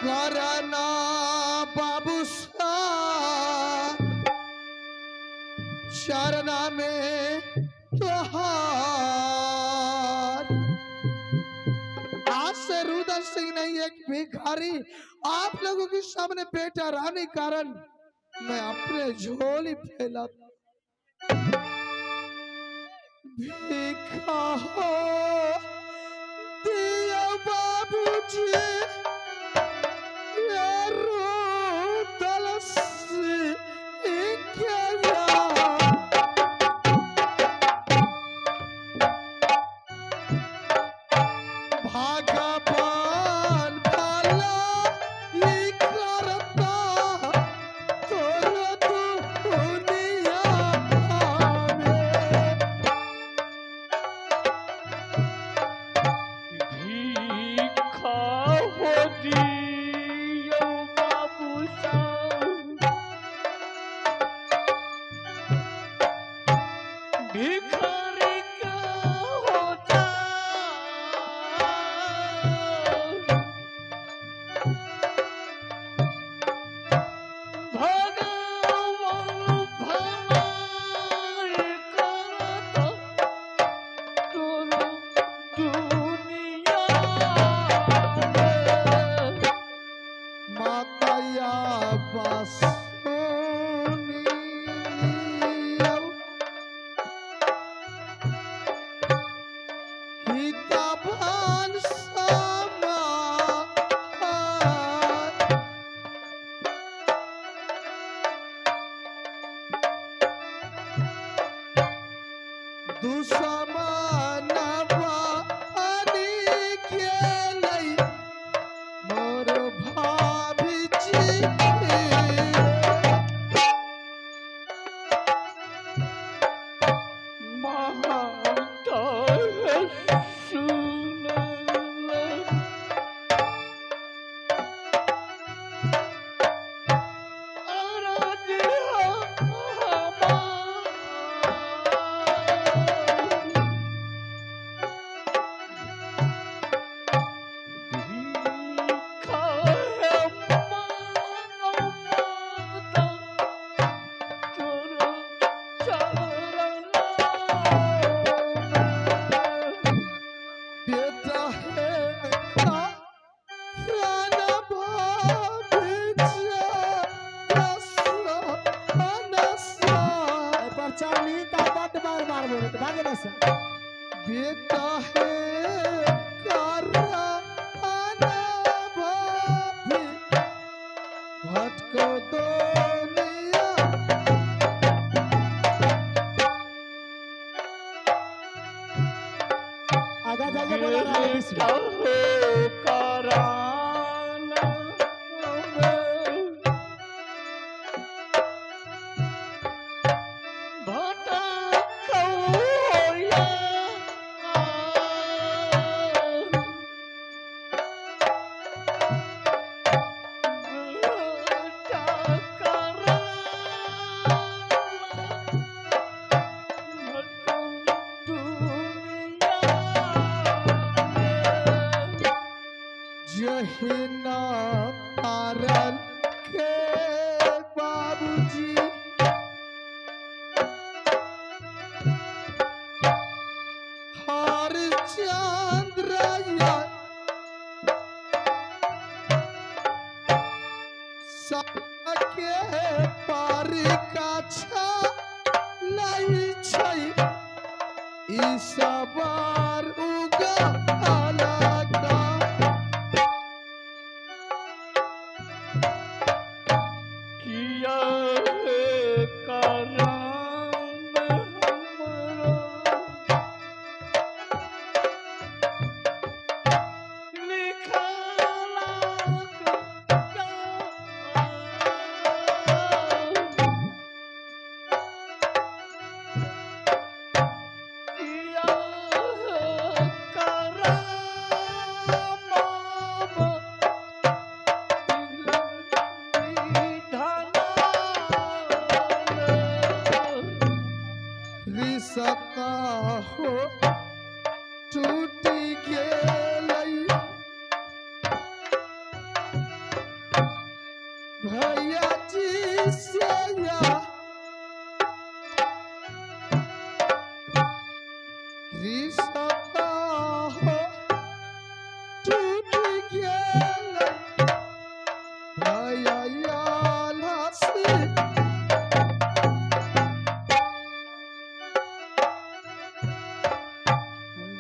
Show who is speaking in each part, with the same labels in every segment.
Speaker 1: करना बाबू सा चरना में तुहार। आज से रुदल सिंह नहीं एक भिखारी आप लोगों के सामने बेटा रानी कारण मैं अपने झोली फैला भिखा हो दिया बाबूजी रुदल सिंह के। भगवान भला ई करता तोर दुनिया में।
Speaker 2: भीखा हो दियो बाबू साहब, भिखारी का हो जा। भगवान भलाई करता तोर दुनिया में।
Speaker 1: माता बासुनी लियौ हितवान समार। दुश्मनवा आनि गेलै मोर भाभीजी।
Speaker 2: माता सुनल अरज हमार। भीखा मांगो माता तोर चरण में।
Speaker 1: बेटा है राना भाभीजी
Speaker 3: परचार ता बड बार बार बोलत भागे ना से।
Speaker 1: बेटा है राना भाभी भटको दुनिया।
Speaker 3: आगा जाइए बोला रहा है बीच में।
Speaker 2: बेटा हो कराना में। भटकौया बेटा कराना भटकौ दुनिया में।
Speaker 1: जहिना पारल के बाबूजी हर चंद्र के पार काछा लाई छै ई सवार उगा का।
Speaker 2: किया करम हमरो लिखलाक किया करम
Speaker 1: रिसता हो टूटी गेलै। गेल भैया हसी।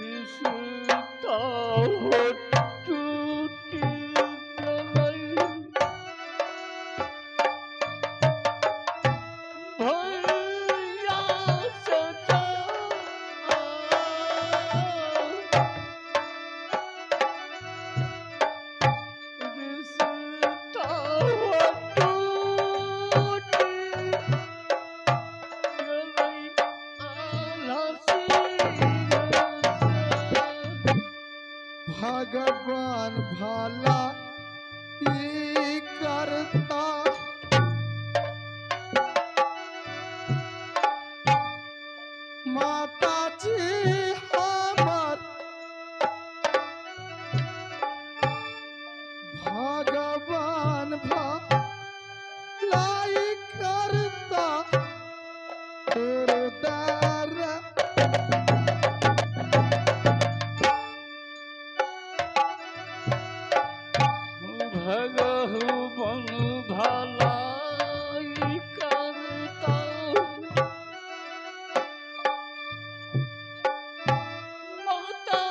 Speaker 2: रिश्ता हो टूटी गई भैया से रिश्ता हो टूटी गई आलसी से।
Speaker 1: भगवान भला ई करता माता जी हमर। भगवान भलाई करता तोर दर।
Speaker 2: भगवान भलाई करता माता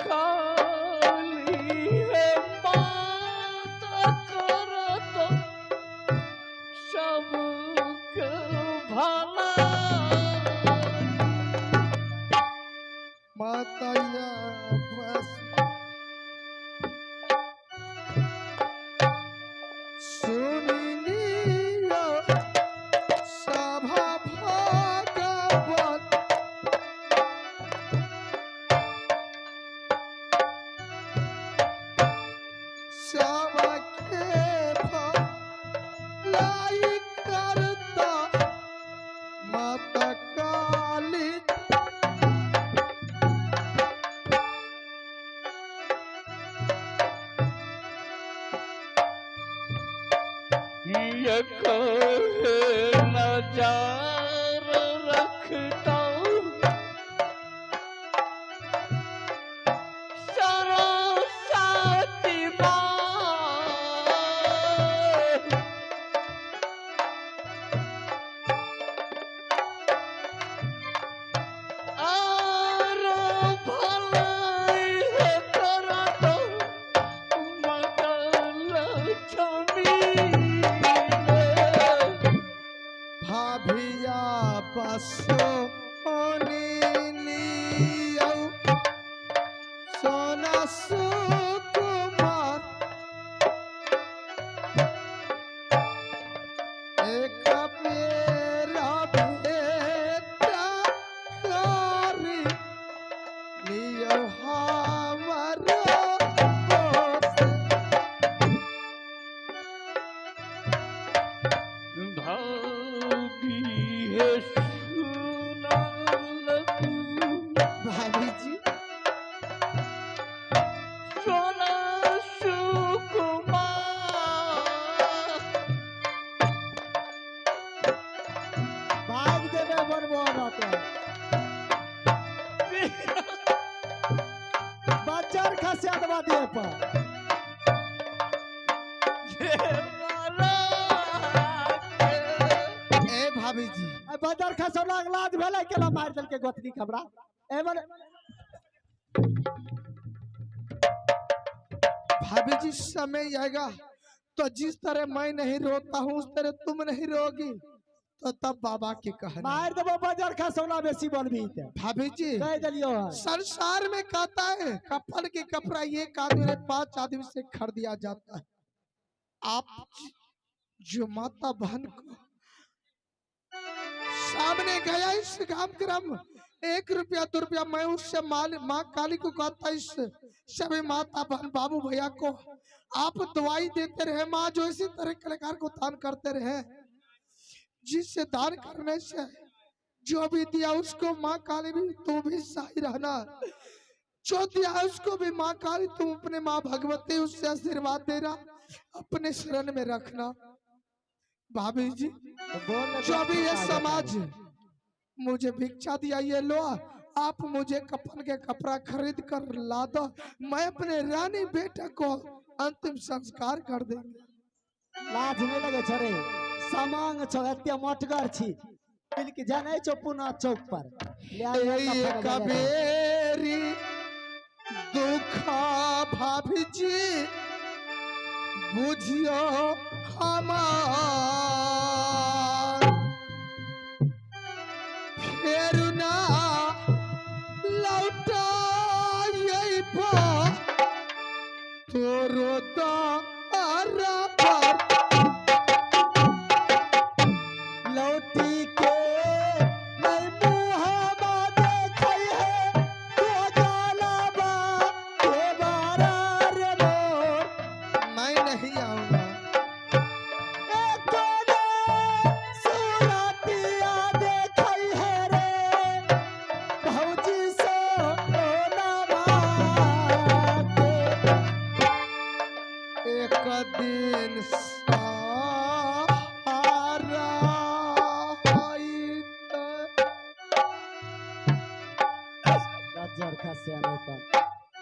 Speaker 2: काली है माता करता सबके भला।
Speaker 1: माता या बस सुनि लियो सभा भगवत। सबके भलाई करता माता काली।
Speaker 2: ये कहे नजार रखता सरस्वती माँ। और भलाई है करता माता लक्ष्मी।
Speaker 1: भाभिया बसो लियो सोना सुकुमार। एक बेरा भेटा करी लियो हमरो बोस।
Speaker 2: भाभी है सुनालकू
Speaker 1: भाभी जी
Speaker 2: सोना सुकुमार।
Speaker 3: भाग देवे बनबो ना तो बच्चर खसिया दबा दिए पर।
Speaker 1: ए भाभी जी
Speaker 3: आ बजर खसौला के लाज भेलै केला मारि देलकै गोतनी के हमरा ए मने।
Speaker 1: भाभी जी समय आएगा तो जिस तरह मैं नहीं रोता हूँ उस तरह तुम नहीं रोगी तो तब बाबा की कहना।
Speaker 3: मारि देबो बजर खसौला बेसी बोलबी ते।
Speaker 1: भाभी जी
Speaker 3: कहि देलियो है।
Speaker 1: संसार में कहता है कफन के कपड़ा एक आदमी ने 5 आदमी से खरीद दिया जाता है। आप जो माता बहन को सामने गया इस काम क्रम 1 रुपया 2 रुपया मैं उससे माल माँ काली को कहता इस सभी माता बहन बाबू भैया को आप दवाई देते रहे माँ जो इसी तरह कलाकार को दान करते रहे जिससे दान करने से जो भी दिया उसको माँ काली भी तू भी सही रहना जो दिया उसको भी माँ काली तुम अपने माँ भगवती उससे आशीर्वाद देना अपने शरण में रखना। भाभी जी
Speaker 3: बोल
Speaker 1: जो भी ये समाज मुझे भिक्षा दिया, ये लो आप मुझे कफन के कपड़ा खरीद कर ला दो, मैं अपने रानी बेटा को अंतिम संस्कार कर देंगे।
Speaker 3: लाज नहीं लगे छो रे, समांग छो, एते मोटगर छी, मिलके जाने छो पुना चौक पर। ले आ
Speaker 1: एक बेरी दुखा भाभी जी बुझियो हमार, फेर ना लौटाइबो तोरो द्वारा पर।
Speaker 3: लौटी के मैं मुहावा देखै है तो जलवा के बारा रे मोर।
Speaker 1: मैं नहीं आऊंगा।
Speaker 3: एकोने सुरतिया देखै है रे भौजी सोनावा के।
Speaker 1: एक दिन सहारा होइत।
Speaker 3: गज्जर खसिया नहीं पर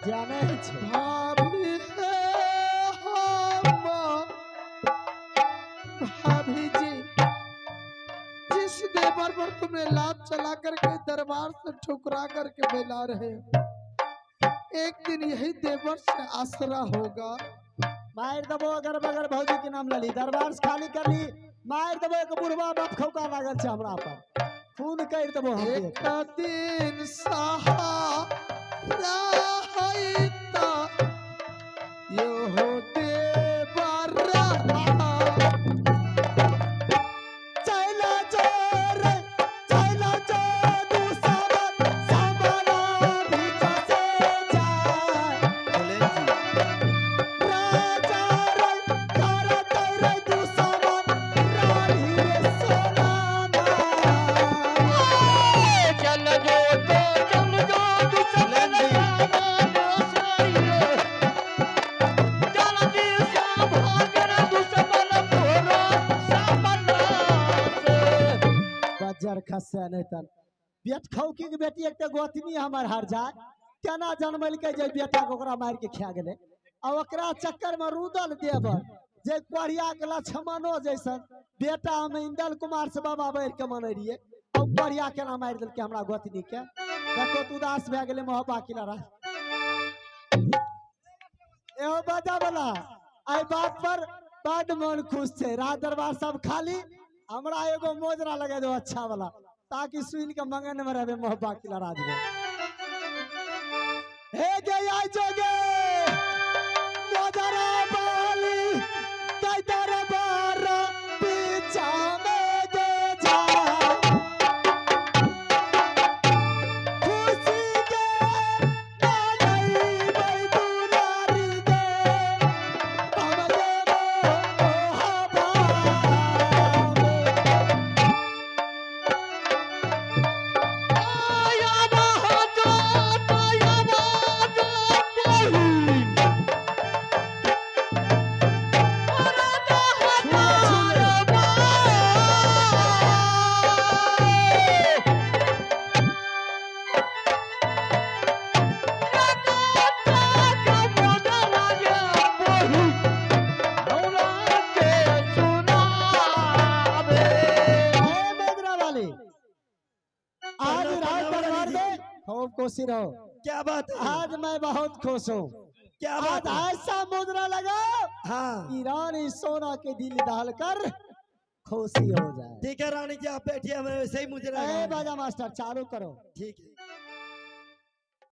Speaker 3: जाने ही छे।
Speaker 1: भाभी हे हम भाभी जी, जिस देवर पर तुमने लात चला करके दरबार से ठुकरा करके बेला रहे, एक दिन यही देवर से आसरा होगा।
Speaker 3: मार दबो अगर बगर भौजी के नाम लली, दरबार से खाली कर ली, मार दबो एक बुढ़वा बाप खौका लागल छे हमरा पर, फोन कर दबो हम
Speaker 1: एक दिन सहारा होइत यो देवर।
Speaker 3: चला जो रे चला जो दूसरा सामना भी से जाए। राजा रे कर तेरे दूसरा रानी रे सोनामा।
Speaker 2: चल जो तो चल जो दुश्मन सामान साइए, चल जी भागर दुश्मन तोरो सामना से।
Speaker 3: बजर खसे नहीं तन बेट खौकी के बेटी एक गोतनी हमर हर जाए, केना जनमलकै जे बेटा के ओकरा मारि के खा गेलै। आ ओकरा चक्कर में रुदल देवर जे कोढ़िया के लक्ष्मणो जैसन बेटा हम इंदल कुमार से बाबा बैठ के मनै रहियै, आ उ कोढ़िया केना मारि देलकै हमरा गोतनी के। देखो तो उदास भए गेलै मोहब्बा किला रह। एहो बाजा वाला एहि बात पर बड मन खुश छै। राज दरबार सब खाली, हमरा एगो मोजरा लगा दो अच्छा वाला, ताकि सुन के मंगन में रहे मोहब्बा किला राज में। हे गे आई जोगे मोजरा बाली कई दरबार पीछा में गे जा, खुशी के नानई बई दुलारी गे हम देवो मोहब्बा में।
Speaker 2: आया बहादुर आया बहादुर बहिन, राजा हजार
Speaker 3: ए मेदरा वाली, आज राज दरबार में खूब खुशी रहो।
Speaker 4: क्या बात है,
Speaker 3: आज मैं बहुत खुश हूँ।
Speaker 4: क्या
Speaker 3: आज
Speaker 4: बात है।
Speaker 3: ऐसा मुद्रा लगा
Speaker 4: हाँ
Speaker 3: कि रानी सोना के दिल डाल कर खुशी हो जाए।
Speaker 4: ठीक है रानी जी, आप बैठिए, हमें वैसे ही मुजरा
Speaker 3: ए
Speaker 4: गाना है।
Speaker 3: बाजा मास्टर चालू करो।
Speaker 4: ठीक है।